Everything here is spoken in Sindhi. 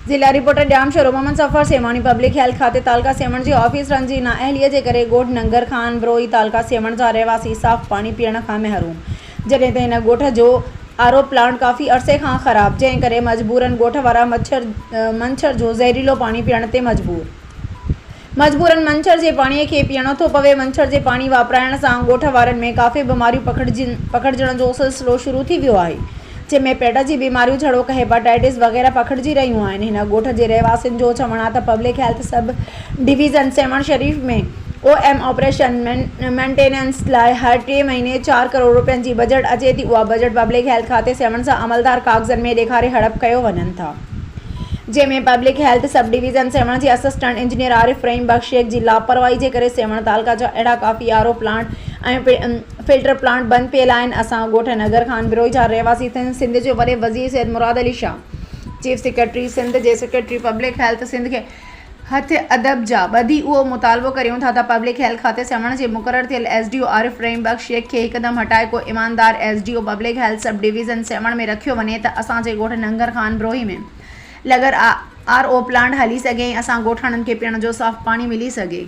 ضلع reporter Jamshoro Muhammad Safar Sehwani public health کاتي تعلقه سيوهڻ جي آفيسرن جي نااهلي جي ڪري ڳوٺ ننگر خان بروهي تعلقه سيوهڻ جا رهواسي صاف پاڻي پيئڻ کان محروم جڏهن ته هن ڳوٺ جو آر او پلانٽ ڪافي عرصي کان خراب جنهن ڪري مجبورن ڳوٺ وارا مڇر منڇر جو زهريلو پاڻي پيئڻ تي مجبور مجبورن منڇر جي پاڻي کي پيئڻو ٿو پوي منڇر جي پاڻي واپرائڻ سان ڳوٺ وارن ۾ ڪافي بيماريون پکڙجڻ جو سلسلو شروع ٿي ويو آهي جنهن ۾ پيٽ جي بيماريون جھڙوڪ هيپاٽائٽس وغيره پکڙجي رهيون آهن هن ڳوٺ جي رهواسين جو چوڻ آهي ته public health sub division Sehwan Sharif ۾ O M operation maintenance لاء هر ٽي مهيني چار ڪروڙ روپين جي بجيٽ اچي ٿي اها بجيٽ پبلڪ هيلٿ کاتي سيوهڻ جا عملدار ڪاغذن ۾ ڏيکاري هڙپ ڪيو وڃن ٿا. جنهن ۾ public health sub division Sehwan جي اسسٽنٽ انجنيئر عارف رحيم بخش شيخ جي لاپرواهي جي ڪري سيوهڻ تعلقه جا اهڙا ڪافي R O plant ۽ filter plant بند پيل آهن اسان ڳوٺ نگر خان بروهي جا رهواسي سنڌ جو وڏي وزير سيد مراد علي شاهه چيف سيڪريٽري سنڌ جي سيڪريٽري پبلڪ هيلٿ سنڌ کي هٿ ادب جا ٻڌي اهو مطالبو ڪريون ٿا ته پبلڪ هيلٿ کاتي سيوهڻ جي مقرر ٿيل S D O Arif Rahim Bakhsh Shaikh کي هڪدم هٽائي ڪو ايماندار S D O public health sub division Sehwan ۾ رکيو وڃي ته اسان جي ڳوٺ ننگر خان بروهي ۾ لڳل آر او پلانٽ هلي سگهي ۽ اسان ڳوٺاڻن کي پيئڻ جو صاف پاڻي ملي سگهي.